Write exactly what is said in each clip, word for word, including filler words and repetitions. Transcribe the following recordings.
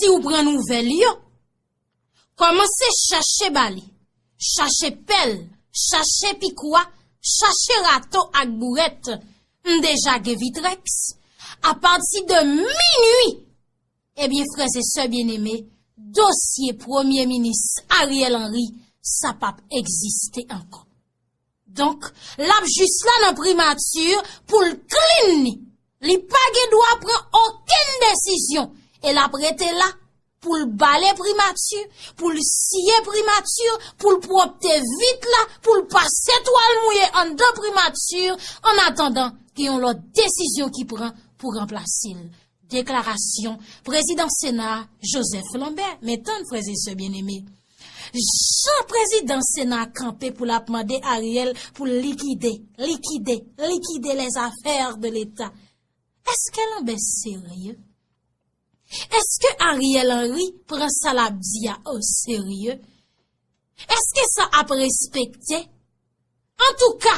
Si w pran nouvèl yo, kòmanse chache bale, chache pèl, chache pikwa, chache rato ak bourèt. M deja gen Vitrex. Apati de minui, ebyen, frè e sè byeneme, dosye Premye Minis Ariel Henry, sa p ap egziste ankò. Donk, l ap jis la nan primati pou l clean li. Li pa gen dwa pran okenn desizyon. E l ap rete la pou l bale primati, pou l siye primati, pou l pwòpte vit la, pou l pase twal mouye anndan primati, an atandan gen yon lòt desizyon ki pran pou ranplase l. Deklarasyon Prezidan Sena a, Joseph Lambert. Men tann, frè e sè byeneme. Jan Prezidan Sena a kanpe pou l ap mande Ariel pou l likide, likide, likide les affaires de l'État. Èske Lambert serye? Èske Ariel Henry pran sa l ap di a o serye? Èske sa ap respekte? Antouka,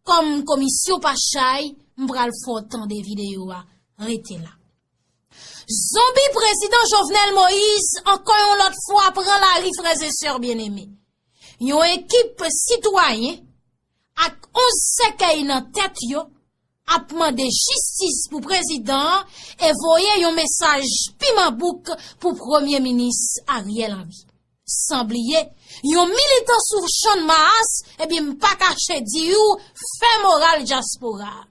kòm komisyon pa chay, m pral fè w tande videyo a. Rete la. Zonbi Prezidan Jovenel Moïse ankò yon lòt fwa pran lari, frè e sè byeneme. Yon ekip sitwayen ak onz sèkèy nan tèt yo ap mande jistis pou prezidan an e voye yon mesaj piman bouk pou Premye Minis Ariel Henry. San bliye, yon militan sou Channmas, ebyen, m pa kache di w, fè moral dyaspora a.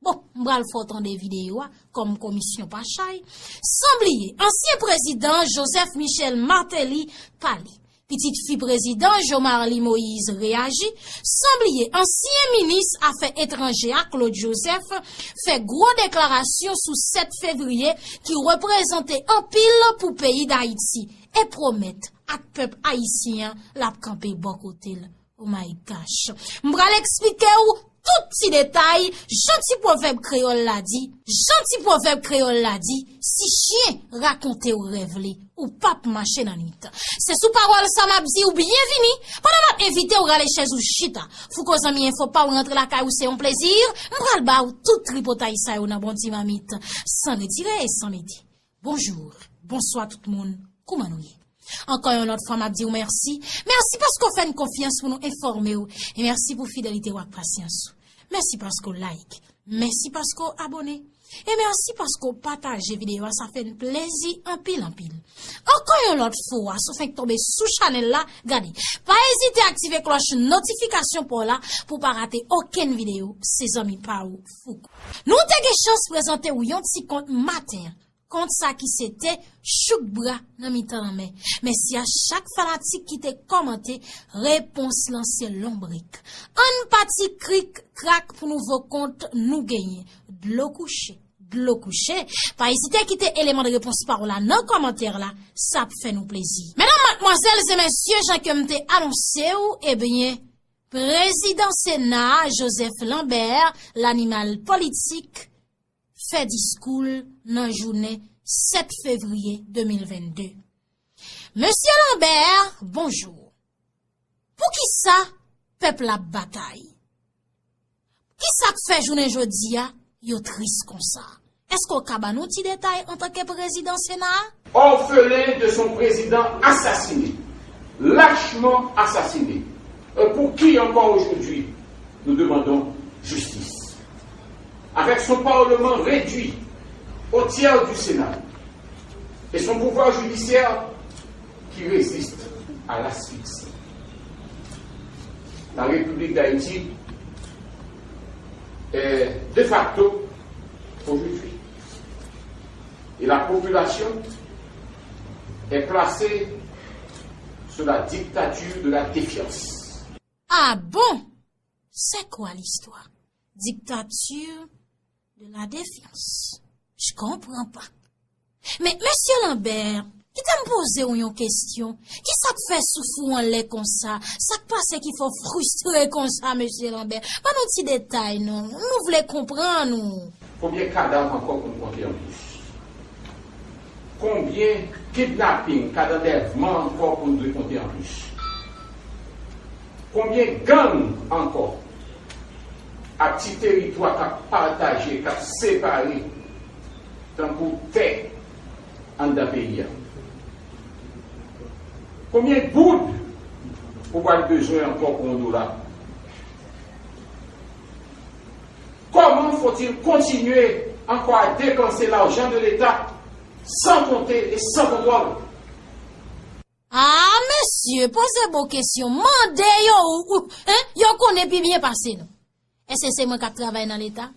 Bon, m pral fè w tande videyo a, kòm komisyon pa chay. San bliye, ansyen prezidan Joseph Michel Martelly pale. Pitit fi prezidan Jomarley Moïse reyaji. San bliye, ansyen minis afè etranje a Claude Joseph fè gwo deklarasyon sou sèt fevriye ki reprezante anpil pou peyi Dayiti e pwomèt ak pèp ayisyen an l ap kanpe bò kote l. Oh my gosh. M pral eksplike w tout ti detay, jan ti pwovèb kreyòl la di, jan ti pwovèb kreyòl la di, si chyen rakonte w rèv li, ou p ap mache nan nwit. Se sou pawòl sa m ap di w byenvini, pandan m ap envite w rale chèz ou chita. Fouko zanmi enfo pa w rantre lakay ou se yon plezi, m pral ba w tout tripotay sa yo nan bon ti mamit, san retire e san mete. Bonjou, bonswa tout moun, kouman nou ye? Ankò yon lòt fwa, m ap di w mèsi. Mèsi paske w fè n konfyans pou nou enfòme w. E mèsi pou fidelite w ak pasyans ou. Mèsi paske w like. Mèsi paske w abòne. E mèsi paske w pataje videyo a, sa fè n plezi anpil, anpil. Ankò yon lòt fwa, si w fenk tonbe sou chanèl la, gade, pa ezite aktive klòch notifikasyon pa w la pou w pa rate okenn videyo, se zanmi pa w, Fouko. Nou te gen chans prezante w yon ti kont maten an. Kont sa ki se te chouk bra nan mitan lanmè. Mèsi a chak fanatik ki te kòmante, repons lan se lonbrik. Ann pati krik krak pou nouvo kont nou genyen. Dlo kouche, dlo kouche. Pa ezite kite eleman de repons pa w la nan kòmantè la, sa ap fè nou plezi. Medam, madmwazèl e mesye, jan ke m te anonse w, ebyen, prezidan Sena a, Joseph Lambert, lanimal politik, fè diskou l nan jounen sèt fevriye de mil vennde. Mesye Lambert, bonjou. Poukisa pèp la ap batay? Kisa k fè jounen jodi a yo tris konsa? Èske w ka ban nou ti detay antanke prezidan Sena a? Orphelin de son président assassiné, lâchement assassiné. Et pour qui encore aujourd'hui nous demandons justice? Avec son Parlement réduit au tiers du Sénat et son pouvoir judiciaire qui résiste à l'asphyxie, la République d'Haïti est de facto aujourd'hui. Et la population est placée sous la dictature de la défiance. Ah bon? C'est quoi l'histoire? Dictature de la défiance. Je comprends pas. Men, mesye Lambert, kite m poze w yon kesyon. Kisa k fè souf ou anlè konsa? Sa k pase ki fè w fristre konsa, mesye Lambert? Ban nou ti detay, non. Nou vle konprann ou. Konbyen kadav ankò pou n konte anplis? Konbyen kidnaping, kad anlèvman ankò pou n dwe konte anplis? Konbyen gang ankò ak ti teritwa k ap pataje, k ap separe, tankou tè anndan peyi a? Combien de goud ou pral bezwen ankò pou yon dola? Comment faut-il continuer encore à dépenser l'argent de l'État sans compter et sans contrôle? Ah mesye, poze bon kesyon, mande yo, ou, ou, hein, yo konnen pi byen pase nou. Èske se mwen k ap travay nan Leta?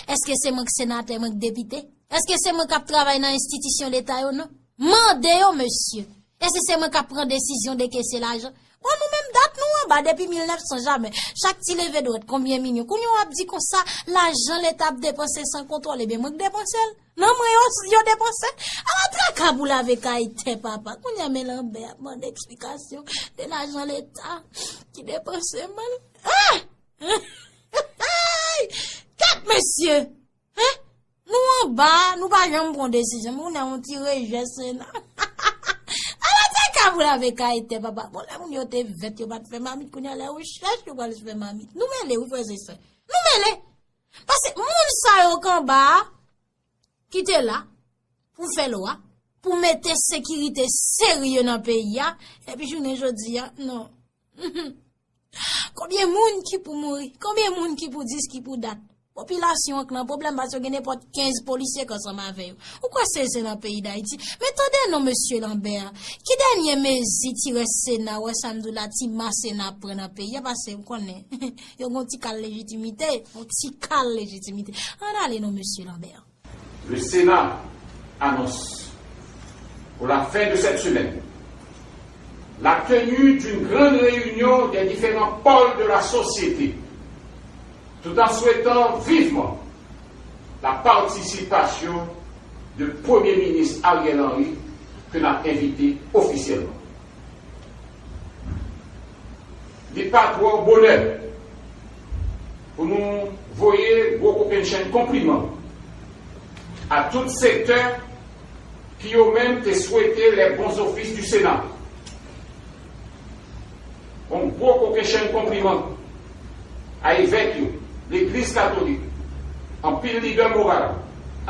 Èske se mwen k senatè, mwen k depite? Èske se mwen k ap travay nan enstitisyon Leta yo non? Mande yo mesye. Èske se mwen k ap pran desizyon dekese lajan? Bon nou menm dat nou anba depi mil nèf san jamè. Chak ti leve dwèt konbyen milyon? Kounye a w ap di konsa lajan Leta ap depanse san kontwòl, ebyen mwen k depanse l. Nan mwen yo, yo depanse. Ala traka pou lave kay tè papa. Kounye a men Lanbè ap mande eksplikasyon de lajan Leta ki depanse mal. Ah! Kèt mesye! Hein? Nou anba, nou pa janm pran desizyon. Moun nan yon ti rejè Sena. Ala traka pou lave kay tè papa. Bon lè moun yo te vèt yo pa t fè mamit, kounye a lè yo chèch yo pral fè mamit. Nou mele wi frè e sè. Nou mele. Paske moun sa yo k anba a, ki te la pou fè lwa, pou mete sekirite serye nan peyi a, epi jounen jodi a, non. Konbyen moun ki pou mouri? Konbyen moun ki pou dis, ki pou dat? Popilasyon an k nan pwoblèm paske yo gen nenpòt kenz polisye k ansanm avè yo. Ou kwè se se nan peyi Dayiti? Men tande non mesye Lanbè, ki dènye mezi ti rès Sena, wè sa m di w la, ti ma Sena ap pran nan peyi a, paske m konnen yo gen yon ti kal lejitimite, yon ti kal lejitimite. Ann ale non mesye Lanbè. Le Sénat annonce pour la fin de cette semaine la tenue d'une grande réunion des différents pôles de la société, tout en souhaitant vivement la participation de Premye Minis Ariel Henry, ke n ap envite ofisyèlman. Li pa twò bonè pou nou voye gwo kokennchenn konpliman a tout sektè ki yo menm te swete les bons offices du Sénat. Yon gwo kokennchenn konpliman a evèk yo, legliz katolik, anpil lidè moral,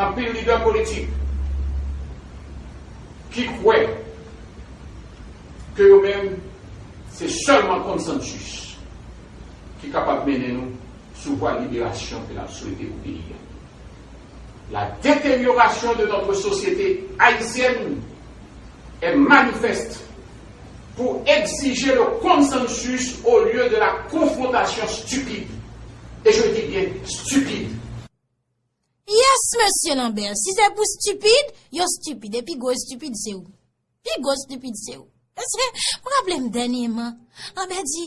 anpil lidè politik ki kwè ke yo menm se sèlman konsansis ki kapab mennen nou sou vwa liberasyon ke n ap swete pou peyi a. La détérioration de notre société haïtienne est manifeste pour exiger le consensus au lieu de la confrontation stupide. Et je dis bien stupide. Yes mesye Lanbè, si se pou stipid, yo stipid, epi gwo stipid se ou. Pi gwo stipid se ou. Mesye, m raple m dènyèman, Lanbè di,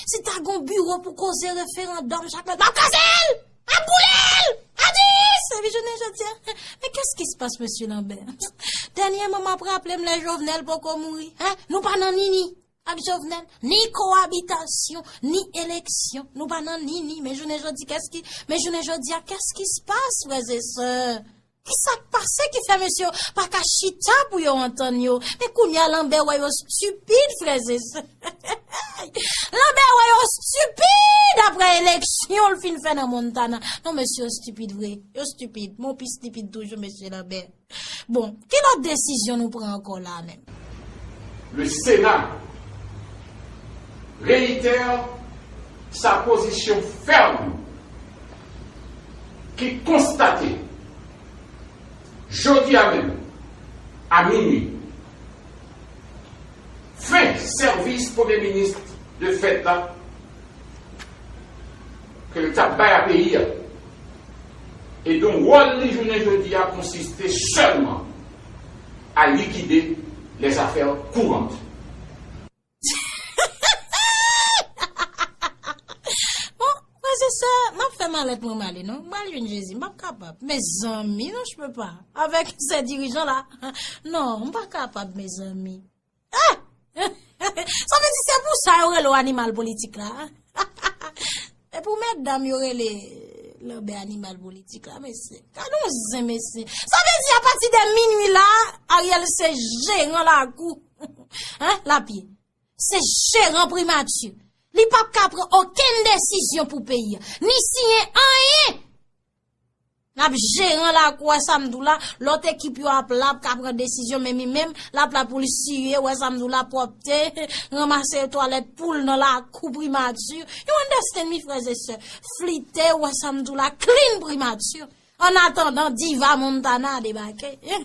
si ta gon biwo pou koze referandòm chak lè, m ap kraze l! M ap boule l! Adis! Epi jounen jodi a, men qu'est-ce qui se passe mesye Lanbè? Dènyèman m ap raple m lè Jovenel poko mouri, hein? Nou pa nan nini ak Jovenel, ni kowabitasyon, ni eleksyon, nou pa nan nini, men jounen jodi qu'est-ce qui, men jounen jodi a qu'est-ce qui se passe frè e sè? Kisa k pase ki fè mesye yo pa ka chita pou yo antann yo? Men kounye a Lanbè wè yo stipid frè e sè. Lanbè wè yo stipid apre eleksyon l fin fè nan Montana. Non mesye yo stipid vre. Yo stipid. Men yo pi stipid toujou mesye Lanbè. Bon, ki lòt desizyon nou pran ankò la menm? Le Sénat réitère sa position ferme ki konstate jodi a menm a minui fen sèvis Premye Minis de fèt la ke l t ap bay a peyi a e dont wòl li jounen jodi a konsiste sèlman à liquider les affaires courantes. Bon, frè e sè, m ap fè malèt mwen m ale non. M pral jwenn Jezi, m p ap kapab. Mezanmi, non, je peux pas. Avèk se dirijan la. Non, m pa kapab, mezanmi. Ah! Sa vle di se pou sa yo rele w animal politik la. E pou medam yo rele Lanbè animal politik la, mesye. Gade yon zen, mesye. Sa vle di apati de minui la, Ariel se jeran lakou. Hein, Lapye. Se jeran primati. Li p ap ka pran okenn desizyon pou peyi a. Ni siyen anyen. N ap jeran lakou, wè sa m di w la, lòt ekip yo ap la, ap ka pran desizyon, men li menm, l ap la pou l siye, wè sa m di w la, pwòpte, ranmase twalèt poul nan lakou primati. You understand me, frè e sè? Flite, wè sa m di w la, clean primati. An atandan, Diva Montana debake. Eh,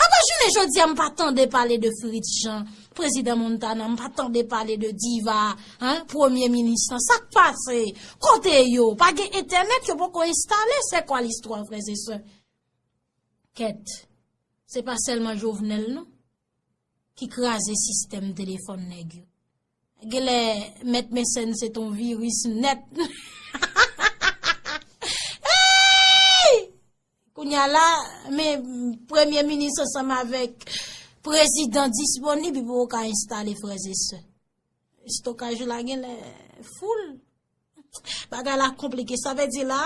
ankò jounen jodi a, m pa tande pale de Fritz Jean, prezidan Montana, m pa tande pale de Diva, hein, premye minis lan. Sa k pase? Kote yo? Pa gen entènèt, yo poko enstale. Se kwa listwa, frè e sè? Kèt. Se pa sèlman Jovenel, non, ki kraze sistèm telefòn nèg yo. Genlè, Mèt Mecène se t on viris nèt. Hey! Kounye a la, men premye minis ansanm avèk prezidan disponib, li poko ka enstale, frè e sè. Estokaj la genlè full. Bagay la konplike. Sa vle di la,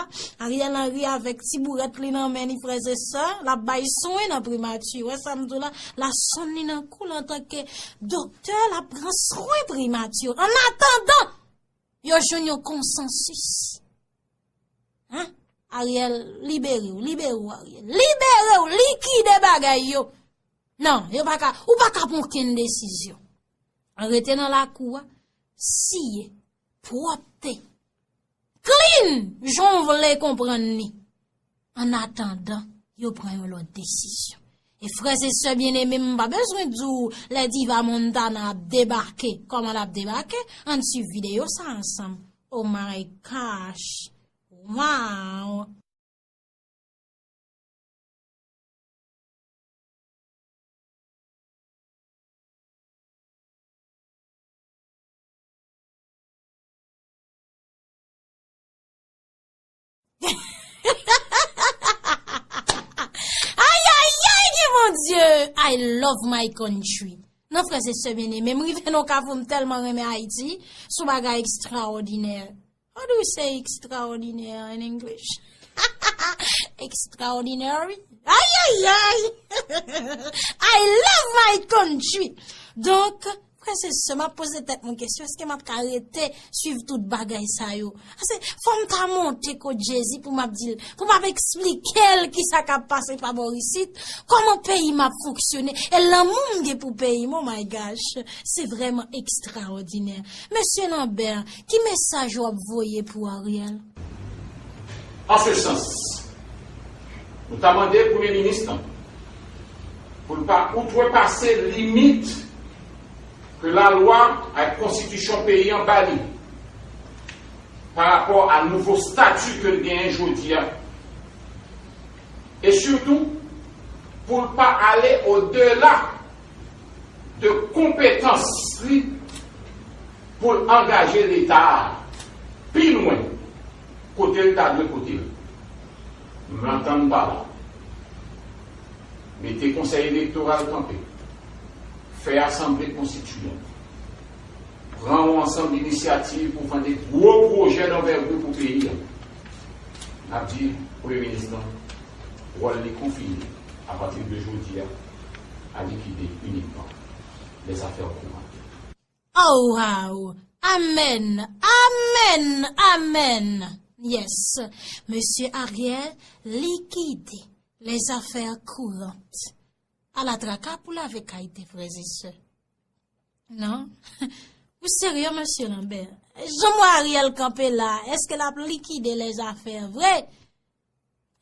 Ariel Henry avèk ti bourèt li nan men li, frè e sè, l ap bay swen nan primati. Wè sa m di w la, l ap sonn li nan kou l antanke doktè, l ap pran swen primati. An atandan, yo jwenn yon konsansis. Hein? Ariel, libere w, libere w, Ariel. Libere w, likide bagay yo. Non, yo pa ka, ou pa ka pran okenn desizyon. Rete nan lakou a, siye, pwòpte, clean, jan w vle konprann li. An atandan, yo pran yon lòt desizyon. E frè e sè byeneme, m pa bezwen di w lè Diva Montana ap debake, kòman l ap debake, ann swiv videyo sa ansanm. Oh my gosh. Wow. Ay, ay, ay, ki Bondye! I love my country. Non, frè e sè byeneme, m rive nan kafou, m tèlman renmen Ayiti, se yon bagay ekstraòdinè. How do you say extraordinary in English? Extraordinary? Ay, ay, ay! I love my country! Donk, frè e sè, m ap poze tèt mwen kesyon, èske m ap ka rete swiv tout bagay sa yo? Ase, fò m ta monte kot Jezi pou m ap di l, pou m ap eksplike l kisa k ap pase pa bò isit, kòman peyi m ap fonksyone, e lanmou m gen pou peyi m, oh my gosh, se vrèman ekstraòdinè. Mesye Lambert, ki mesaj w ap voye pou Ariel? An se sans, nou ta mande premye minis lan pou l pa outrepase limit ke lalwa ak konstitisyon peyi an ba li pa rapò a nouvo stati ke l genyen jodi a. E sitou, pou l pa ale odela de konpetans li pou l angaje Leta a pi lwen kote l ta dwe pote l. M antann pa la. Mete Konsèy Elektoral kanpe. Fè Asanble Konstitiyan. Pran yon ansanm inisyativ pou fè de gwo pwojè danvègi pou peyi a. N ap di Premye Minis lan, wòl li konfime apati de jodi a, a likide inikman lèzafè kouran. Oh, wow! Amèn! Amèn! Amèn! Yes. Mesye Ariel likide lèzafè kouran. Ala traka pou lave kay de frè e sè. Non? Ou serye, mesye Lambert? Jan m wè Ariel kanpe la, èske l ap likide lèzafè vre?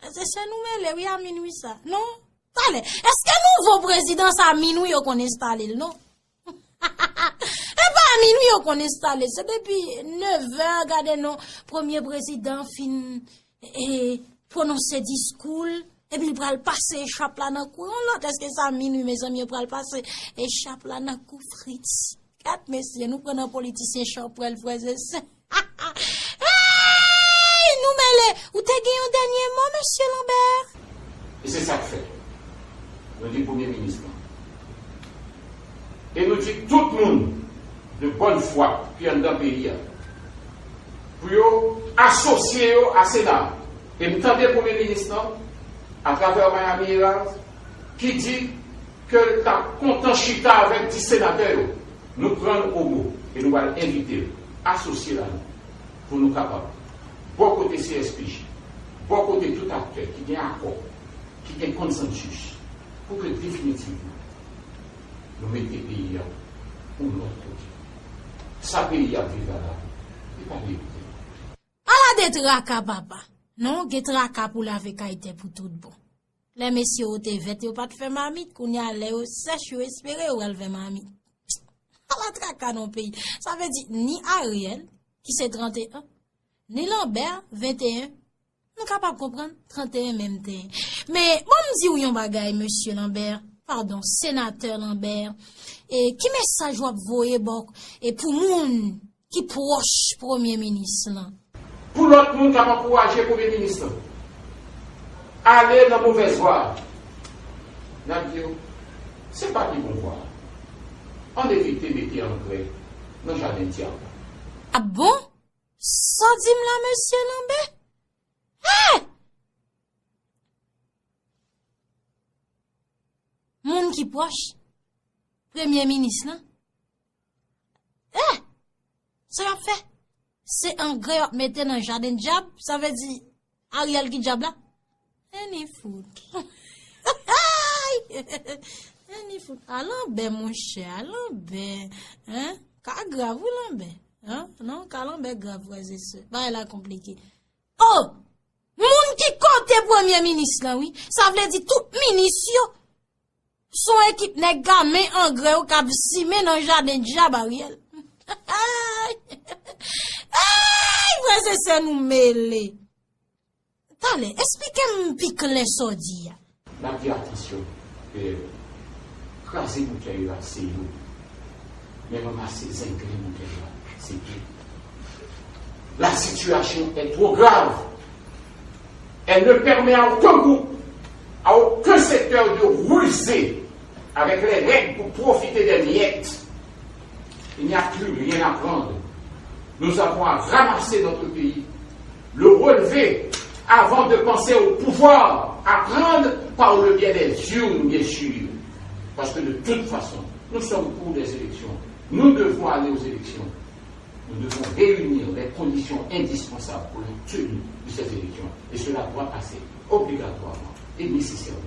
Se sè nou mele, wi, a minwi sa. Non? Talè, èske nouvo prezidan sa a minwi yo konn enstale l, non? E pa a minwi yo konn enstale l. Se depi nevè, gade non, premye prezidan fin, e, pwononse diskou l, epi l pral pase echap la nan kou yon lòt. Èske sa a minwi, mezanmi, yo pral pase echap la nan kou Fritz? Gad mesye, nou pran nan politisyen chanpwèl, frè e sè. Hey! Nou mele! Ou te gen yon dènye mo, mesye Lambert? E se sa k fè nou di Premye Minis lan. E nou di tout moun de bòn fwa ki anndan peyi a pou yo asosye yo a Sena a. E m tande Premye Minis lan, atravè Miami Herald, ki di ke l t ap kontan chita avèk dis senatè yo. Nou pran l o mo e nou pral envite l asosye l a nou pou nou kapab bò kote C S P J, Bò kote tout aktè ki gen akò, ki gen konsansis, pou ke definitivman nou mete peyi a yon lòt kote. Sa peyi a ap viv la la, li pa merite. Ala de traka, papa! Non, gen traka pou lave kay tè pou tout bon. Lè mesye yo te vèt, yo pa t fè mamit, kounye a lè yo sèch, yo espere yo pral fè mamit. Ala traka nan peyi. Sa vle di, ni Ariel, ki se trannteyen, ni Lambert, venteyen, nou kapab konprann, trannteyen menm teyen. Men, ban m di w yon bagay, mesye Lambert, padon, senatè Lambert, e ki mesaj w ap voye bò, e pou moun ki pwòch premye minis lan? Pou lòt moun k ap ankouraje premye minis lan ale nan movèz vwa, n ap di yo, se pa pi bon vwa. Ann evite mete angrè nan jaden dyab la. A bon? Sa w di m la, mesye Lanbè? Hey! Moun ki pwòch premye minis lan, eh! Sa y ap fè? Se angrè y ap mete nan jaden dyab? Sa vle di Ariel ki dyab la? Ann ni fout. Ann ni fout. A Lanbè, monchè, a Lanbè. Hein? Ka grav, wi, Lanbè. Hein? Non, ka Lanbè grav, frè e sè. Bagay la konplike. Oh! Moun ki kote premye minis lan, wi. Sa vle di tout minis yo. Se yon ekip nèg game angrè yo k ap simen nan jaden dyab Ariel. Ay! Ay! Frè e sè nou mele. Talè, esplike m pi klè sa w di a. N ap di atansyon, e, kraze moutèy la, se yo. Men ranmase zenglen moutèy la, se yo. La situation est trop grave. Elle ne permet à aucun groupe, à aucun secteur de ruser avec les règles pour profiter des miettes. Il n'y a plus rien à prendre. Nous avons à ramasser notre pays, le relever avant de penser au pouvoir, à prendre par le biais des urnes, bien sûr. Parce que de toute façon, nous sommes pour des élections. Nous devons aller aux élections. Nous devons réunir les conditions indispensables pour la tenue de ces élections. Et cela doit passer obligatoirement et nécessairement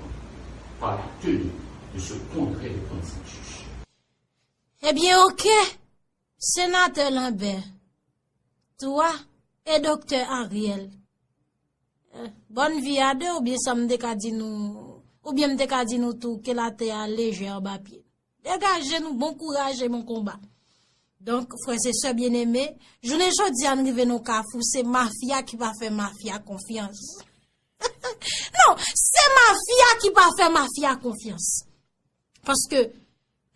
par la tenue de ce congrès de consensus. Ebyen, oke, Senatè Lanbè, twa, e Doktè Ariel. Eh, bòn vi a de, oubyen sa m te ka di nou, oubyen m te ka di nou tou ke latè a lejè anba pye. Degaje nou, bon kouraj e bon konba. Donk, frè e sè byeneme, jounen jodi a n rive nan kafou, se mafya ki pa fè mafya konfyans. Non, se mafya ki pa fè mafya konfyans. Paske,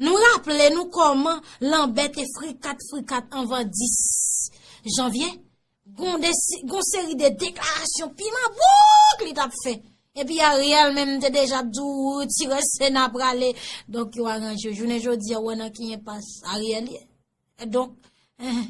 nou raple nou kòman Lanbè te frikat frikat anvan dis janvye, gon, desi, gon seri de deklarasyon piman bouk li t ap fè. Epi Ariel menm te deja ap di w retire Sena prale. Donk yo aranje. Jounen jodi a, w wè nan ki enpas Ariel ye. Donk, eh,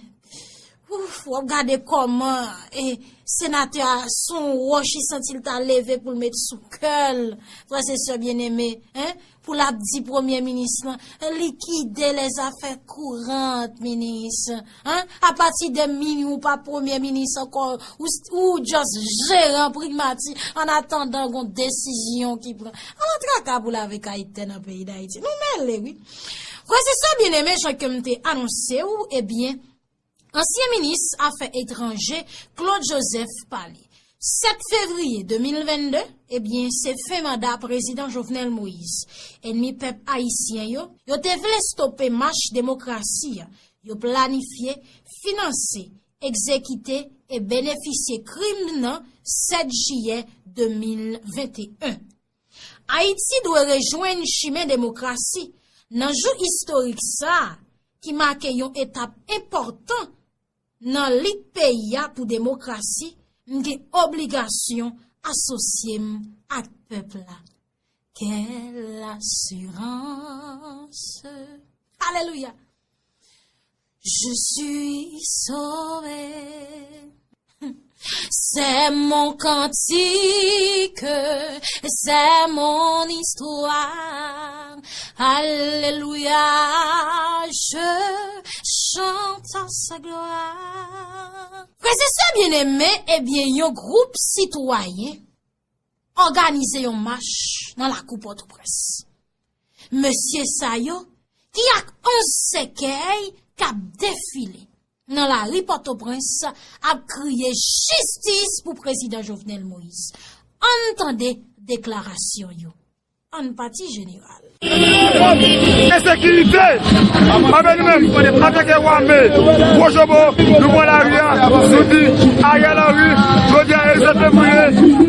ouf, w ap gade kòman, eh, senatè a se yon wòch li santi l ta leve pou l met sou kè l. Frè e sè byeneme, hein? Pou l ap di premye minis lan, likide lèzafè kourant, minis. Hein? Apati de mini ou pa premye minis ankò, ou, ou just jeran primati, an atandan gon desizyon ki pran. Ala traka pou lave kay tè nan peyi Dayiti. Nou mele, wi. Frè e sè byeneme, jan ke m te anonse w, ebyen, ansyen minis afè etranje Claude Joseph pale. Sèt fevriye de mil vennde, ebyen, se fen manda Prezidan Jovenel Moïse. Ènmi pèp ayisyen yo, yo te vle stope mach demokrasi a. Yo planifye, finanse, egzekite e benefisye krim nan sèt jiyè de mil venteyen. Ayiti dwe rejwenn chimen demokrasi. Nan jou istorik sa a, ki make yon etap enpòtan nan lit peyi a pou demokrasi, m gen obligasyon asosye m ak pèp la. Quelle assurance. Alelouya. Je suis sauvé. C'est mon cantique, c'est mon histoire. Alléluia, je chante à sa gloire. Frè e sè byeneme, ebyen, yon gwoup sitwayen òganize yon mach nan lakou Pòtoprens. Mesye sa yo, ki ak onz sèkèy k ap defile nan lari Pòtoprens, ap kriye jistis pou prezidan Jovenel Moïse. Ann tande deklarasyon yo. Ann pati jeneral. Ensekirite! Anben nou menm, antanke Wame, Gwo Jobo, nou pran lari a, nou di, Ariel Henry, jodi a e sèt fevriye,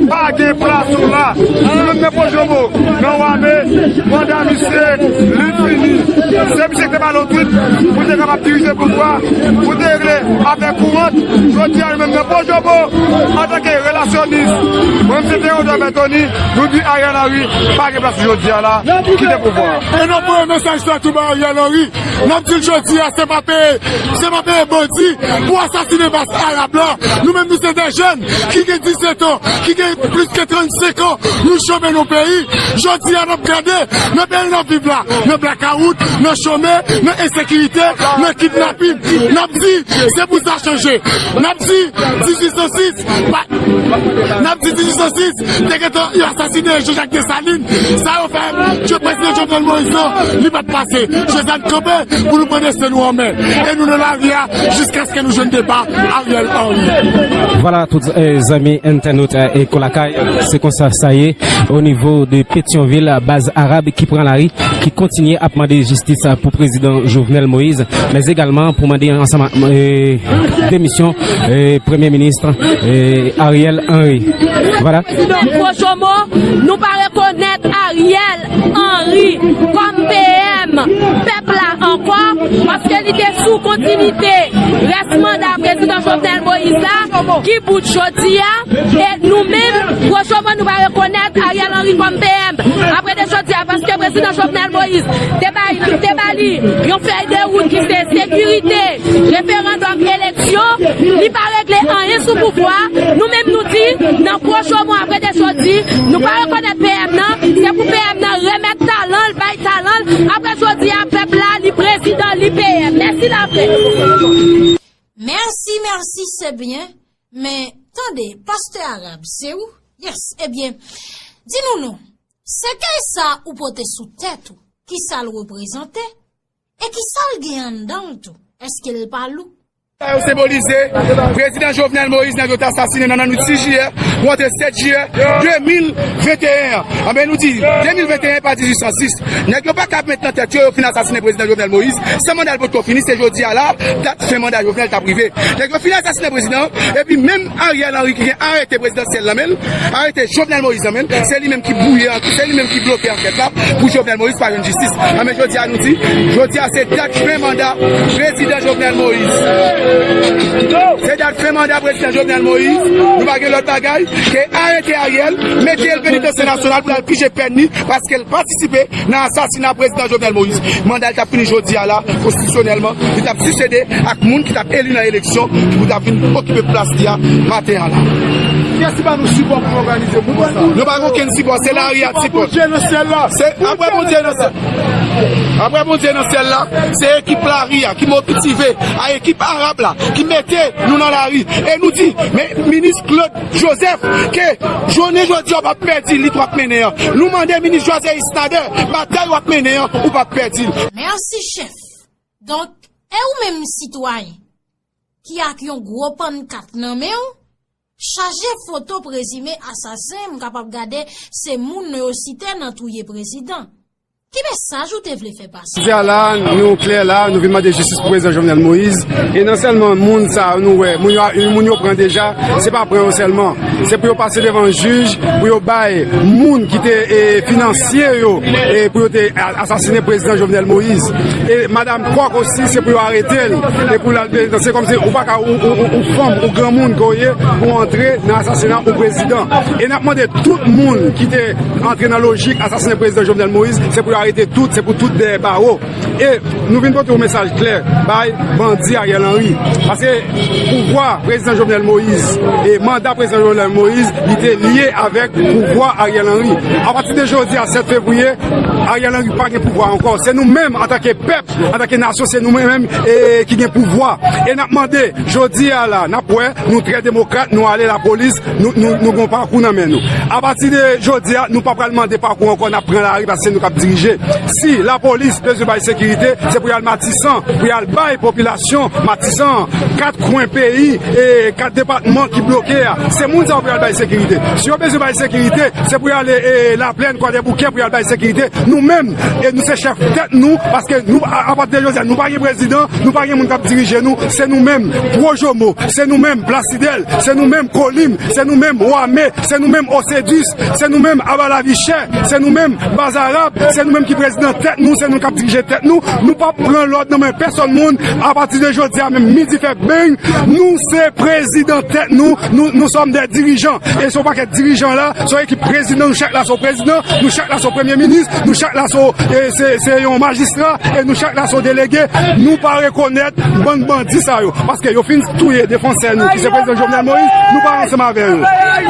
pa gen plas ou la. Nou menm nan Gwo Jobo, nan Wame, manda misye, li fini. Se misye ki te ba l yon twit, pou te kapab dirije pouvwa, pou te regle afè kourant. Jodi a nou menm nan Gwo Jobo, antanke relasyonis, mwen menm se Théodore Berthony, nou di Ariel Henry, pa gen plas pou jodi a la, kite pouvwa. E n ap voye mesaj sa tou ba Ariel Henry. N ap di l jodi a, se pa peye, se pa peye bandi pou asasinen baz Arab la. Nou menm nou se de jèn ki gen disèt an, ki gen plis ke trannsenk an, nou chome nan peyi. Jodi a n ap gade nan peyi n ap viv la, nan blakawout, nan chome, nan ensekirite, nan kidnapin. N ap di, se pou sa chanje. N ap di, dizuit san sis, pa, n ap di dizuit san sis, te gentan yo asasinen Jean-Jacques Dessalines. Sa yo fè, ke prezidan Jovenel Moïse nan, li pa t pase. Se sa n kanpe pou nou pran desten nou an men. E nou nan lari a jiskaske nou jwenn depa Ariel Henry. Vwala, tout, eh, zanmi entènot, eh, Eko Lakay, se konsa sa ye o nivo de Petyonvil, baz Arab ki pran lari, ki kontinye ap mande jistis pou prezidan Jovenel Moïse, men egalman pou mande ansanm, eh, demisyon, eh, premye minis, eh, Ariel Henry. Vwala. Prezidan Gwo Jobo, nou pa rekonèt Ariel Henry kòm P M pèp la ankò, paske li te sou kontinite rès manda prezidan Jovenel Moïse la, ki bout jodi a, e nou menm, Gwo Jobo, nou pa rekonèt Ariel Henry kòm P M apre de jodi a, paske prezidan Jovenel Moïse te bay, te ba li yon fèy de wout ki se sekirite, referandòm, eleksyon, li pa regle anyen sou pouvwa. Nou menm nou di, nan pwochen mwa apre de jodi, nou pa rekonèt P M nan, se pou P M nan remèt talan l, bay talan l. Apre jodi a, pèp la, li prezidan, li P M. Mèsi laprès. Mèsi, mèsi, se byen. Men, tande, pastè Arab, se ou? Yes, ebyen, di nou non. Sèkèy sa ou pote sou tèt ou, ki sa l reprezante? E ki sa l gen anndan l tou? Èske l pa lou? Sa yo senbolize prezidan Jovenel Moïse, nèg yo te asasinen nan, nan nwit sis jiyè pou antre sèt jiyè de mil venteyen an. Anben, nou di de mil venteyen pa dizuit san sis. Nèg yo pa ka met nan tèt yo, yo fin asasinen prezidan Jovenel Moïse san manda l potko fini, se jodi a la, dat fen manda Jovenel t ap rive. Nèg yo fin asasinen prezidan an, epi menm Ariel Henry ki gen arete prezidansyèl nan men l, arete Jovenel Moïse nan men l, se li menm ki bwouye, se li menm ki bloke ankèt la pou Jovenel Moïse pa jwenn jistis. Anben, jodi a nou di, jodi a se dat fen manda prezidan Jovenel Moïse. Se dat fen manda prezidan Jovenel Moïse. Nou pa gen lòt bagay ke arete Ariel, mete l penitansye nasyonal pou l al pije pèn li, paske l patisipe nan asasina prezidan Jovenel Moïse. Manda l t ap fini jodi a la, konstitisyonèlman, li t ap sisede ak moun ki t ap eli nan eleksyon, ki pou t ap vin okipe plas li a maten an la. Kiyès ki ba nou sipò pou n òganize mouvman sa a? Nou pa gen okenn sipò, se lari a k sipò. Bondye nan syèl la. Se apre Bondye nan syèl. Apre Bondye nan syèl la, se ekip lari a ki motive a ekip Arab la, ki mete nou nan lari. E nou di, men minis Claude Joseph, ke jounen jodi a w p ap pèdi lit w ap mennen an. Nou mande minis Josué Nader, batay w ap mennen an, ou p ap pèdi l. Mèsi, chèf. Donk, e ou menm sitwayen ki ak yon gwo pannkat nan men w, chaje foto prezime asasen, m kapab gade se moun yo site nan touye prezidan. Ki mesaj ou te vle fè pase? Jodi a la, nou klè la, nou vin mande jistis pou prezidan Jovenel Moïse. E non sèlman moun sa yo nou wè, moun yo, moun yo pran deja, se pa pran yo sèlman. Se pou yo pase devan jij, pou yo bay moun ki te, e, finansye yo, e, pou yo te a-, asasinen prezidan Jovenel Moïse. E madanm Kòk osi, se pou yo arete l. E pou l al, se kòmsi ou pa ka, ou, ou, ou, ou fanm, ou granmoun ke w ye, pou w antre nan asasina yon prezidan. E n ap mande tout moun ki te antre nan lojik asasinen prezidan Jovenel Moïse, se pou yo arete tout, se pou tout dèyè bawo. E Nou vin pote yon mesaj klè bay bandi Ariel Henry. Paske pouvwa prezidan Jovenel Moïse e manda prezidan Jovenel Moïse, li te lye avèk pouvwa Ariel Henry. Apati de jodi a sèt fevriye, Ariel Henry pa gen pouvwa ankò. Se nou menm, antanke pèp, antanke nasyon, se nou menm, e, ki gen pouvwa. E n ap mande, jodi a la, n ap wè, nou trè demokrat, nou ale lapolis, nou, nou, nou gon pakou nan men nou. Apati de jodi a, nou pa pral mande pakou ankò, n ap pran lari paske se nou k ap dirije. Si lapolis bezwen bay sekirite, se pou y al Matisan, pou y al bay popilasyon Matisan, kat kwen peyi, e kat depatman ki bloke a. Se moun sa yo pou y al bay sekirite. Si yo bezwen bay sekirite, se pou y ale, e, Laplèn, Kwadèboukè pou y al bay sekirite. Nou menm, e nou se chèf tèt nou, paske nou, a, apati de jodi a, nou pa gen prezidan, nou pa gen moun k ap dirije nou, se nou menm, Pwojomo, se nou menm, Plasidèl, se nou menm, Kolim, se nou menm, Wame, se nou menm, Osedis, se nou menm, Aba Lavichè, se nou menm, Bazarab, se nou menm ki prezidan tèt nou, se nou k ap dirije tèt nou, nou p ap pran lòd nan men pèsòn moun, apati de jodi a menm midi fè beng, nou se prezidan tèt nou, nou, nous sommes des dirigeants, e se yon pakèt dirijan la, se yon ekip prezidan, nou chak la se yon prezidan, nou chak la se yon premye minis, nou chak la se, e, se, se yon majistra, e nou chak la se yon delege, nou pa rekonèt bann bandi sa yo, paske yo fin touye defansè nou, ki se prezidan Jovenel Moïse, nou pa ansanm avè yo.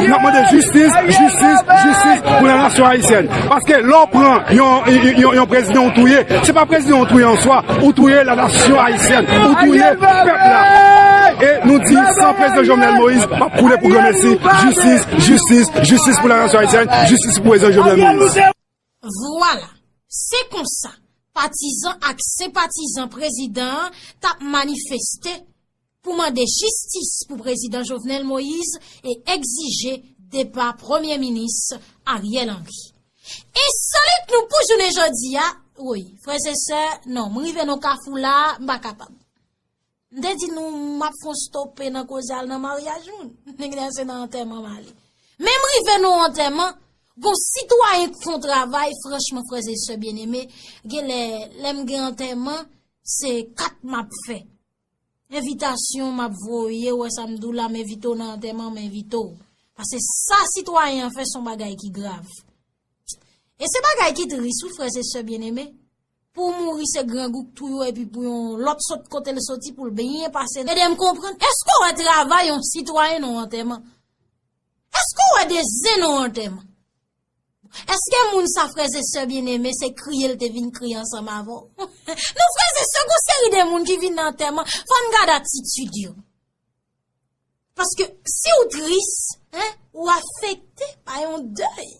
N ap mande jistis, jistis, jistis pou la nasyon ayisyèn. Paske lè w pran yon, yon, yon, yon prezidan ou touye, se pa prezidan ou touye an swa, ou touye la nasyon ayisyèn, ou touye pèp la. E nou di, san prezidan Jovenel Moïse, p ap koule pou granmesi. Jistis, jistis, jistis pou la nasyon ayisyèn, jistis pou prezidan Jovenel Moïse. Vwala, se konsa, patizan ak senpatizan prezidan an t ap manifeste pou mande jistis pou prezidan Jovenel Moïse e egzije depa premye minis Ariel Henry. Ensolit nou pou jounen jodi a, wi, frè e sè, non, m rive nan kafou la, m pa kapab. M te di nou, m ap fè yon stope nan koze al nan maryaj moun. Nèg la se nan antèman m ale. Men m rive nan antèman, gon sitwayen k fè yon travay, franchman, frè e sè byeneme, genlè, lè m gen antèman, se kat m ap fè. Envitasyon m ap voye, wè sa m di w la, m envite w nan antèman, m envite w. Paske sa sitwayen an fè se yon bagay ki grav. E se bagay ki tris, wi, frè e sè byeneme. Pou w mouri, se grangou k touye w, epi pou yon lòt sot kote l soti pou l byen pase. Ede m konprann, èske w wè travay yon sitwayen nan yon antèman? Èske w wè de zen nan yon antèman? Èske moun sa, frè e sè byeneme, se kriye l te vin kriye ansanm avè w? Non, frè e sè, gon seri de moun ki vin nan antèman, fò n gade atitid yo. Paske si w tris, en, ou afekte pa yon dèy.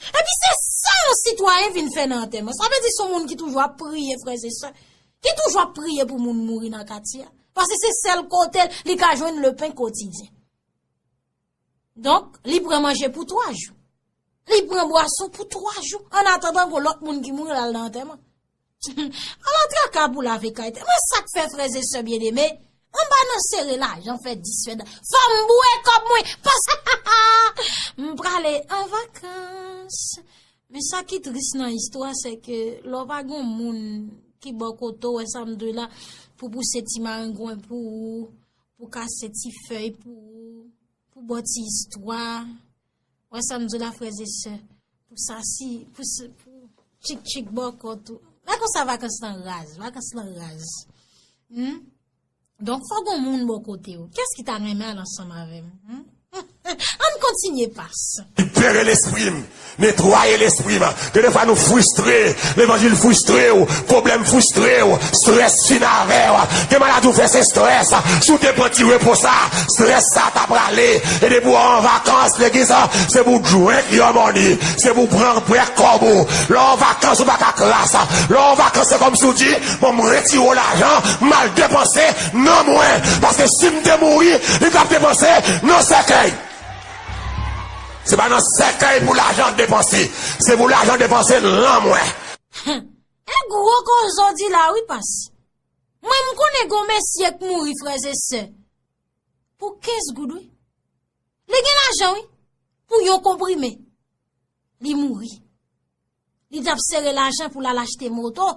Epi se sa yon sitwayen vin fè nan antèman. Sa vle di se yon moun ki toujou ap priye, frè e sè, ki toujou ap priye pou moun mouri nan katye a. Paske se sèl kote li ka jwenn lepen kotidyen. Donk, li pran manje pou twa jou. Li pran bwason pou twa jou. Annatandan, gon lòt moun ki mouri l al nan antèman. Ala traka pou lave kay tè. Men sa k fè, frè e sè byeneme, anba nan sere lajan, fè dis fè dat. Fò m boure kòb mwen. Paske m prale an vakans. Men sa ki tris nan istwa, se ke lè w pa gen moun ki bò kote w, wè sa m di w la, pou pouse ti marengwen pou ou, pou kase ti fèy pou ou, pou ba w ti istwa. Wè sa m di w la, frè e sè. Pou sa si, pou, s- pou tchik tchik bò kò tou. Wè konsa vakans lan raz, vakans lan raz. Hmm? Donk, fò gon moun bò kote w. Kiyès ki ta renmen al ansanm avè m? Hmm? Ann kontinye pas. Libere lespri m, netwaye lespri m. Gen de fwa nou fristre, levanjil fristre w, pwoblèm fristre w, strès fin avè w. Gen maladi w fè se strès. Si w te pran ti repo sa, strès sa ta prale. E depi w an vakans, legliz an, se pou w drink your money, se pou w pran prè kòb ou. Lè w an vakans, ou pa ka kras. Lè w an vakans, se kòmsi w di, bon, m retire w lajan, m al depanse nan mwen. Paske si m te mouri, li t ap depanse nan sèkèy. Se pa nan sèkèy pou lajan depanse. Se pou lajan depanse nan mwen. E gwo koze w di la wi, pas. Mwen, m konnen gon mesye k mouri, frè e sè. Pou kenz goud, wi. Li gen lajan, wi. Pou yon konprime. Li mouri. Li t ap sere lajan pou l al achte moto.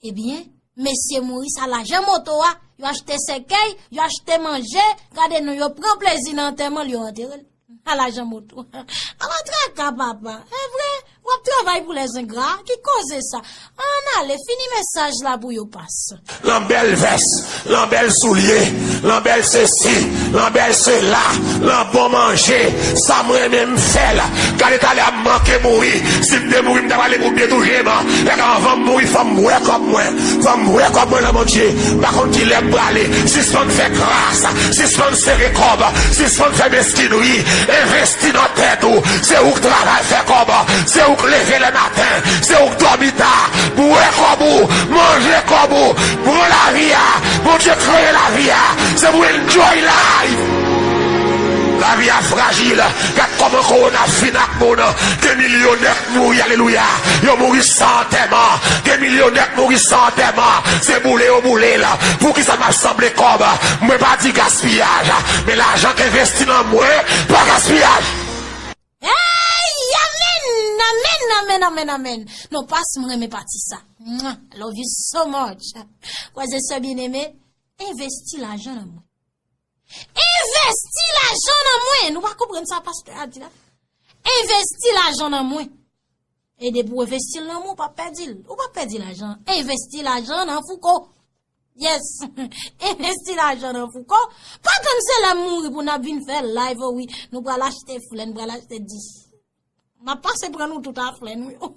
Ebyen, mesye mouri, sa lajan moto a, yo achte sèkèy, yo achte manje, gade non, yo pran plezi nan antèman l, yo antere l. Sa lajan moto. Ala traka, papa. E vre, Ap travay pou lèzengra, ki koze sa? Ann ale, fini mesaj la pou yo pas. Lan bèl vès, lan bèl soulye, lan bèl sesi, lan bèl sela, lan bon manje, sa m renmen m fè l. Gade talè a m manke mouri, si m te mouri m ta prale pou detoujeman. Lè anvan m mouri fò m wè kòb mwen, fò m wè kòb mwen nan Bondye. M pa konn kilè m prale, sispann fè kras, sispann sere kòb, sispann fè meskinri, envesti nan tèt ou. Se ou k travay fè kòb, se ou k leve lè maten, se ou k dòmi ta. Bwè kòb ou, manje kòb ou, pran lavi a. Bondye kreye lavi a, se pou enjoy life. Lavi a frajil. Gad kòman kowona fin ak moun. Gen milyonè k mouri, alelouya. Yo mouri san antèman. Gen milyonè k mouri san antèman. Se boule yo boule l. Poukisa m ap sanble kòb? Mwen pa di gaspiyaj, men lajan k envesti nan mwen pa gaspiyaj. Hey, amen, amen, amen, amen, amen. Non, pas, mwen renmen pati sa. Mwah, love you so much. Frè e sè byeneme, envesti lajan nan mwen. Envesti lajan nan mwen. Nou pa konprann sa pastè a di la? Envesti lajan nan mwen. E depi w envesti l nan mwen, ou p ap pèdi l. Ou p ap pèdi lajan. Envesti lajan nan Fouco. Yes. Envesti lajan nan Fouco. Pa tann se lè m mouri pou n ap vin fè live, o wi. Nou pral achte flè, nou pral achte dis. M ap pase pran nou tout a flè nou yo.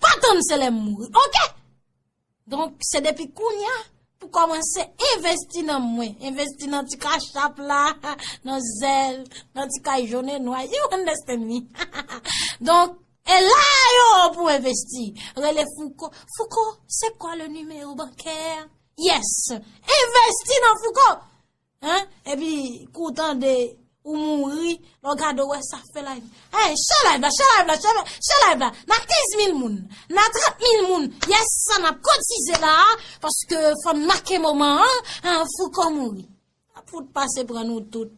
Pa tann se lè m mouri, oke? Donk, se depi kounye a pou kòmanse envesti nan mwen. Envesti nan ti kachap la, nan zèl, nan ti kay jòn e nwa. You understand me? Donk, e la yo pou envesti. Rele Fouco. Fouco, c'est quoi le numéro bancaire? Yes. Envesti nan Fouco. Hein? Epi, kou w tande, ou mouri, lè w gade w wè sa fè live. Hey, share live la, share live la, share, share live la. Nan kenz mil moun, nan trant mil moun. Yes, sa n ap kotize la, paske fò n make moman an, hein, Fouco mouri. N ap fout pase pran nou tout.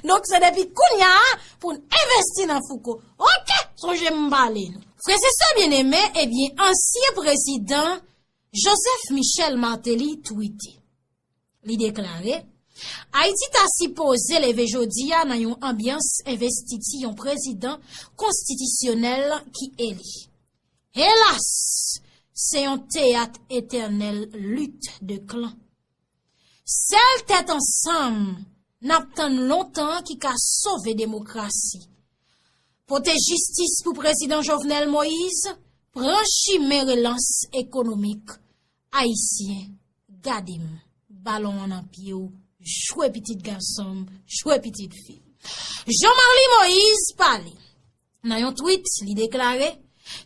Donk, se depi kounye a pou n envesti nan Fouco. Oke, sonje m pale nou. Frè e sè byeneme, ebyen, ansyen prezidan Joseph Michel Martelly twite. Li deklare, Ayiti ta sipoze leve jodi a nan yon anbyans envestiti yon prezidan konstitisyonèl ki eli. Helas, se yon teyat etènèl lit de klan. Sèl tèt ansanm n ap tann lontan ki ka sove demokrasi. Pote jistis pou prezidan Jovenel Moïse, pran chimen relans ekonomik ayisyen. Gade m, balon an nan pye w, jwe pitit gason m, jwe pitit fi m. Jean Marly Moïse pale. Nan yon tweet, li deklare,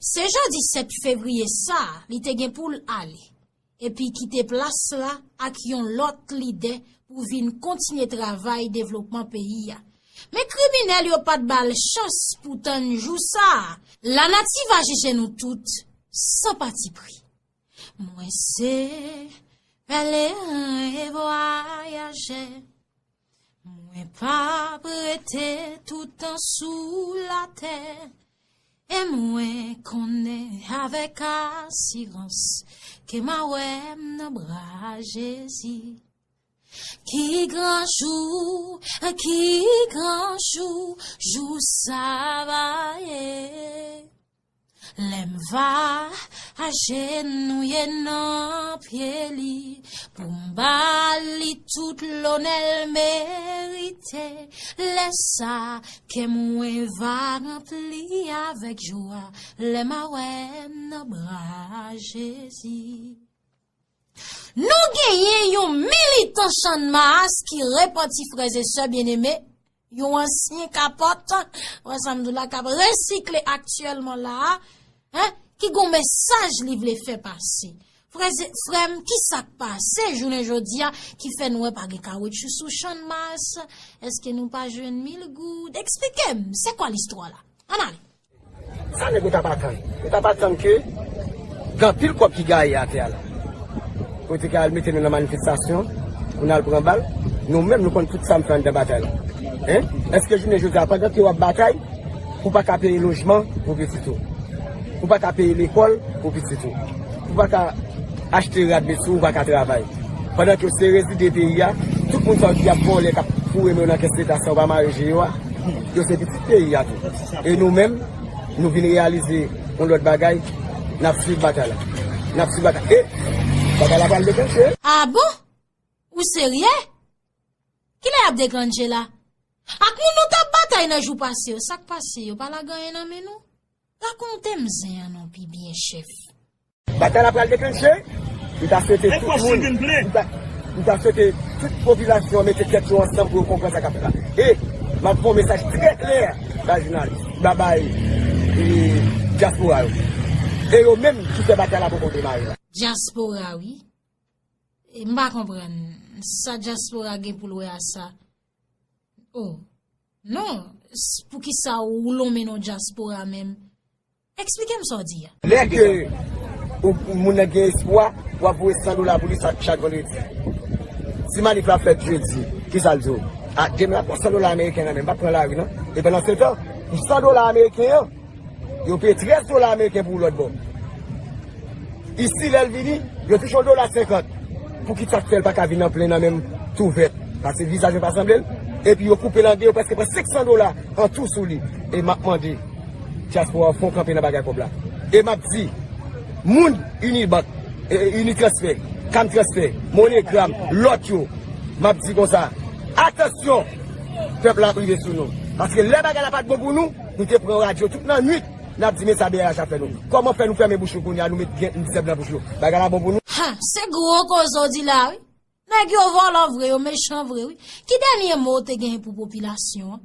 se jodi sèt fevriye sa a, li te gen pou l ale, epi kite plas la ak yon lòt lidè pou vin kontinye travay devlopman peyi a. Men kriminèl yo pa t ba l chans pou tann jou sa a. Lanati va jije nou tout san patipri. Mwen se pèleren e vwayajè. Mwen p ap rete toutan sou latè. E mwen konnen avèk asirans ke m a wè m nan bra Jezi. Ki gran jou, ki gran jou, jou sa va ye. Lè m va ajenouye nan pye li, pou m ba li tout lonè l merite. Lè sa, kè mwen va ranpli avèk jwa, lè m a wè m nan bra Jezi. Nou genyen yon militan Channmas ki repanti, frè e sè byeneme, yon ansyen kapòt, wè sa m di w la, k ap resikle aktyèlman la a, hein, ki gon mesaj li vle fè pase. Frè, frè m, ki sa k pase jounen jodi a ki fè n wè pa gen kawotchou sou Channmas? Èske nou pa jwenn mil goud? Eksplike m, se kwa listwa la? Ann ale. Sa nèg yo t ap atann? Yo t ap atann ke gen anpil kòb ki gaye atè a la. Kote ke al mete nou nan manifestasyon, pou n al pran bal, nou menm nou konn tout sa m fè anndan batay la. Hein? Èske jounen jodi a, pandan ke w ap batay, ou pa ka peye lojman pou pitit ou? Ou pa ka peye lekòl pou pitit ou? Ou pa ka achte rad, mesye, ou pa ka travay? Pandan ke w se rezide peyi a, tout moun sa yo ki ap vòlè, k ap foure men yo nan kès leta san yo pa mare je yo a, yo se pitit peyi a tou. E nou menm, Nou vin reyalize yon lòt bagay, n ap swiv batay la. N ap swiv batay. E, batay la pral deklanche. Ah bon? Ou serye? Kilè y ap deklanche la? Ak moun nou t ap batay nan jou pase yo, sa k pase? Yo pa lage anyen nan men nou? Rakonte m zen an non pi byen, chèf. Batay la pral deklanche. M ta swete tout moun, m ta, m ta swete tout popilasyon mete tèt yo ansanm pou yo konprann sa k ap fèt la. E m ap fè yon mesaj trè klè ba jounalis, ba bay, e, dyaspora yo. E yo menm ki fè batay la poko demare la. Dyaspora, wi. E m pa konprann. Sa dyaspora gen pou l wè a sa? Oh. Non, s- poukisa ou lonmen non dyaspora menm? Eksplike m sa w di a. Lè ke ou, moun nan gen espwa, w ap voye san dola pou li chak, chak vandredi. Si manif la fèt jedi, kisa l di w? A, demen w ap pran san dola ameriken nan men m, m p ap pran lari non. E pandan se tan, pou san dola ameriken an, yo peye trèz dola ameriken pou ou lòt bò. Isi, lè l vini, yo touche yon dola senkant. Poukisa k fè l pa ka vin an plen nan men m tou vèt? Paske vizaj mwen pa sanble l. Epi yo koupe l an de, yo prèske pran senk san dola an tou sou li. E m ap mande dyaspora fè yon kanpe nan bagay kòb la. E m ap di, moun Unibank, e, e, Unitransfer, Camtransfer, MoneyGram, lòt yo, m ap di konsa, atansyon, pèp la ap rive sou nou. Paske lè bagay la pa t bon pou nou, nou te pran radyo tout nan nwit, n ap di men sa B R H ap fè nou. Kòman fè nou fèmen bouch nou kounye a, nou met gen zèb nan bouch nou? Bagay la bon pou nou? Ha, se gwo koze w di la wi. Nèg yo vòlò vre, yo mechan vre wi. Ki dènye mo w te gen pou popilasyon an?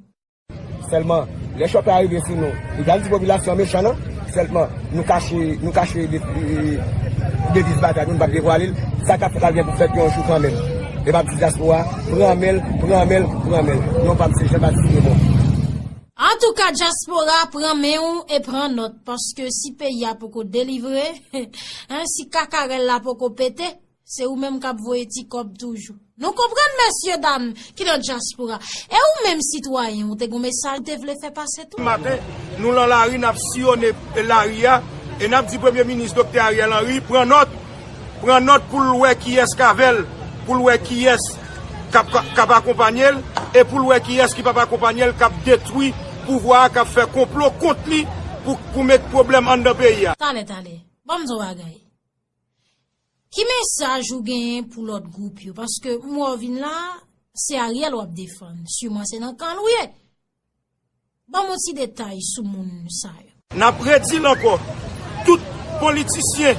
Sèlman, lè chòk la rive sou nou, nou pral di popilasyon an mechan non. Sèlman, nou kache, nou kache de, de, deviz batay nou, nou p ap devwale l. Sa k ap fèt la gen pou fèt yon jou kanmenm. E m ap di dyaspora, pran men l, pran men l, pran men l. Non pa m se Jean Baptiste Raymond. Antouka dyaspora, pran men w e pran nòt, paske si peyi a poko delivre, en, si kakarèl la poko pete, se ou menm k ap voye ti kòb toujou. Nou konprann, mesyedam ki nan dyaspora. E ou menm, sitwayen, ou te gon mesaj ou te vle fè pase tou? Maten, nou lan lari, n ap siyonnen lari a, e n ap di Premye Minis Doktè Ariel Henry, pran nòt, pran nòt pou l wè kiyès k avè l, pou l wè kiyès k ap, k ap akonpanye l, e pou l wè kiyès ki p ap akonpanye l, k ap detwi pouvwa a, k ap fè konplo kont li pou, pou met pwoblèm anndan peyi a. Talè, talè. Ban m di w bagay. Ki mesaj ou genyen pou lòt gwoup yo? Paske m wè w vin la, se Ariel w ap defann. Siman se nan kan l ou ye. Ban m yon ti detay sou moun sa yo. N ap redi l ankò, tout politisyen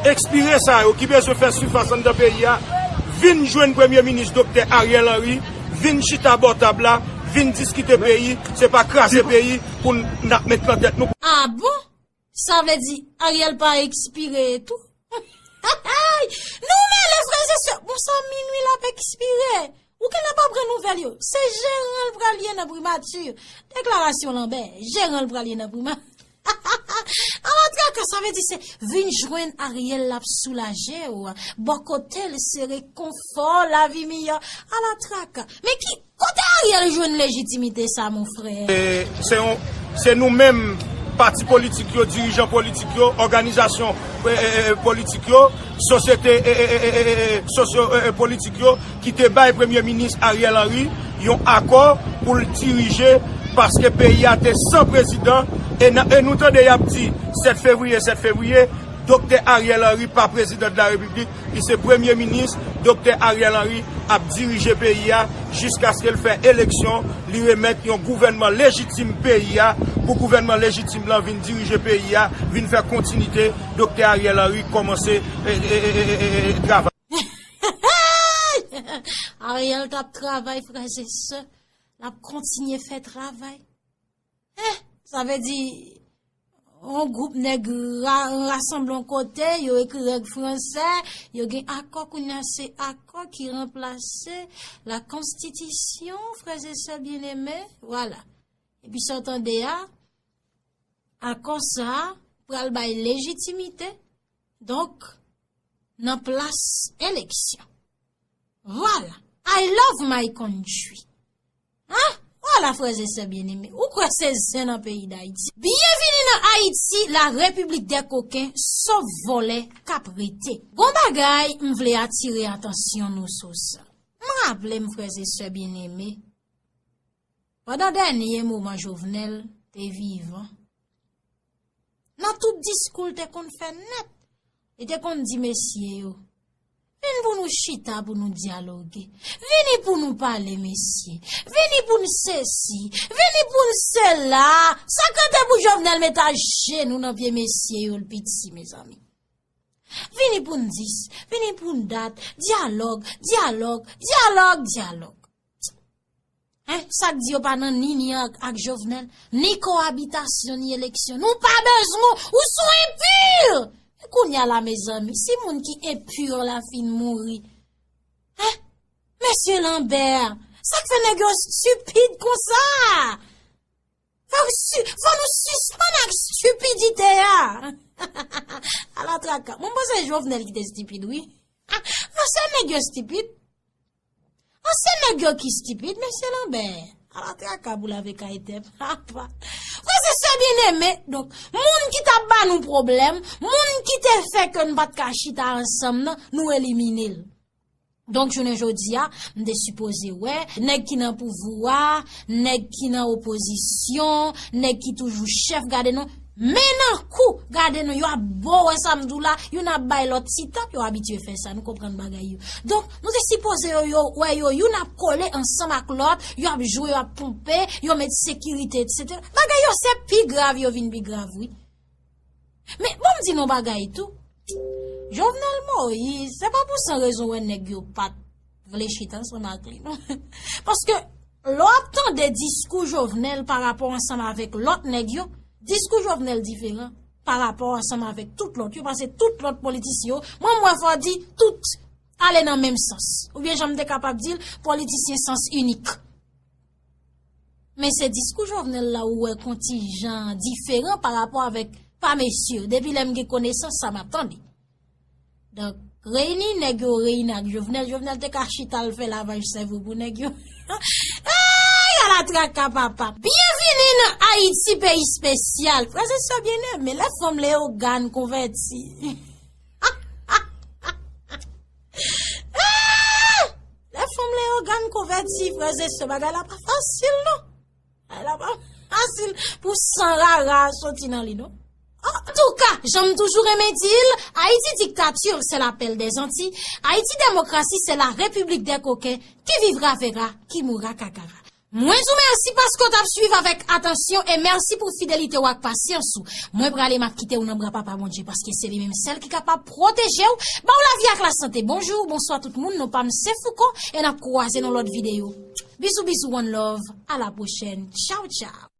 ekspire sa yo ki bezwen fè sifas anndan peyi a, vin jwenn Premye Minis Doktè Ariel Henry, vin chita bò tab la, vin diskite peyi, se pa kraze peyi pou n ap met nan tèt nou. Ah bon? Sa vle di Ariel pa ekspire tou? Nou mele frè e sè. Bon sa minwi l ap ekspire. Ou genlè pa pran nouvèl yo. Se jeran l pral ye nan primati. Deklarasyon Lanbè, jeran l pral ye nan primati. Ala traka, sa vle di se vin jwenn Ariel l ap soulaje w. Bò kote l se rekonfò, lavi miyò. Ala traka. Men ki Kote Ariel jwenn lejitimite sa mon frè? Se yon, se nou menm pati politik yo, dirijan politik yo, òganizasyon politik yo, sosyete sosyo politik yo ki te bay Premye Minis Ariel Henry yon akò pou l dirije paske peyi a te san prezidan e nou tande y ap di sèt fevriye, sèt fevriye, Doktè Ariel Henry pa prezidan de la repiblik, li se premye minis, Doktè Ariel Henry ap dirije peyi a jiskaske l fè eleksyon, li remèt yon gouvènman lejitim peyi a, pou gouvènman lejitim lan vin dirije peyi a, vin fè kontinite Doktè Ariel Henry kòmanse travay. Ariel t ap travay frè e sè, l ap kontinye fè travay. Eh, sa vle di yon gwoup nèg rasanble yon kote, yo ekri règ fransè, yo gen akò kounye a se akò ki ranplase la konstitisyon frè e sè byeneme, vwala. Epi sa w tande a, akò sa a pral bay lejitimite, donk, nan plas eleksyon. Vwala, I love my country. Hein? Vwala frè e sè byeneme, ou kwè se zen nan peyi Dayiti? Byenvini nan Ayiti, la repiblik dè koken, sof vòlè k ap rete. Gon bagay m vle atire atansyon nou sou sa. M raple m frè e sè byeneme, pandan dènye moman Jovenel te vivan, tout diskou l te konn fè nèt. Li te konn di mesye yo, vin pou nou chita, pou nou dyaloge. Vini pou nou pale, mesye. Vini pou n sesi. Vini pou n sela. Sa k rete pou Jovenel met ajenou nan pye mesye yo, l piti, mezanmi. Vini pou n dis, vini pou n dat, dyalòg, dyalòg, dyalòg, dyalòg. Hein, sa k di yo pa nan ni ni ak, ak Jovenel, ni kowabitasyon, ni eleksyon. Nou pa bezwen w, ou sou enpi! E kounye a la, mezanmi, si moun ki enpi la fin mouri, hein, mesye Lambert, sa k fè nèg yo stipid konsa? Fò, si, fò nou sispann ak stipidite a. Ala traka. Mwen panse Jovenel ki te stipid, wi. Ansyen nèg yo stipid. Ansyen nèg yo ki stipid, mesye Lambert. Ala traka pou lave kay tè papa. Frè e sè byeneme, donk, moun ki t ap ba nou pwoblèm, moun ki te fè ke n pa t ka chita ansanm nan, nou elimine l. Donk, jounen jodi a, m te sipoze wè, nèg ki nan pouvwa, nèg ki nan opozisyon, nèg ki toujou chèf, gade non, men nan kou, gade non, yo ap bo wè sa m di w la, youn ap bay lòt ti tap, yo abitye fè sa, nou konprann bagay yo. Donk, nou te sipoze yo, yo, wè yo, youn ap kole ansanm ak lòt, yo ap jwe, yo ap ponpe, yo met sekirite, etsetera. Bagay yo se pi grav, yo vin pi grav, wi. Men, bon, m di nou bagay tou. Jovenel Moïse, se pa pou san rezon wè nèg yo pa t vle chita ansanm ak li, non. Paske, lè w ap tande diskou Jovenel pa rapò ansanm avèk lòt nèg yo, diskou Jovenel diferan pa rapò ansanm avèk tout lòt yo, paske tout lòt politisyen yo, mwen, m wè fò di tout ale nan menm sans. Oubyen, jan m te kapab di l, politisyen sans inik. Men se diskou Jovenel la ou wè kontijan diferan pa rapò avèk pa mesye yo. Depi lè m gen konesans, sa m ap tande. Donk, reyini nèg yo reyini ak Jovenel. Jovenel te ka chita al fè lavaj sèvo pou nèg yo. Ay, ala traka papa. Byenvini nan Ayiti, peyi espesyal. Frè e sè byeneme, lè fanm Leyogàn konvèti. Ah! Lè fanm Leyogàn konvèti, frè e sè, bagay la pa fasil, non. Bagay la pa fasil pou san rara soti nan li, non. Antouka, jan m toujou renmen di l, Haïti dictature, c'est la pelle des Antilles. Haïti démocratie, c'est la République des coquins. Qui vivra verra, qui mourra kakara. Mwen di w mèsi paske w t ap swiv avèk atansyon e mèsi pou fidelite w ak pasyans ou. Mwen prale, m ap kite w nan bra Papa Bondye paske se li menm sèl ki kapab pwoteje w, ba w lavi ak lasante. Bonjou, bonswa tout moun, non pa m se Fouco e n ap kwaze nan lòt videyo. Bizou, bizou, one love, a la pwochèn, tchaw, tchaw.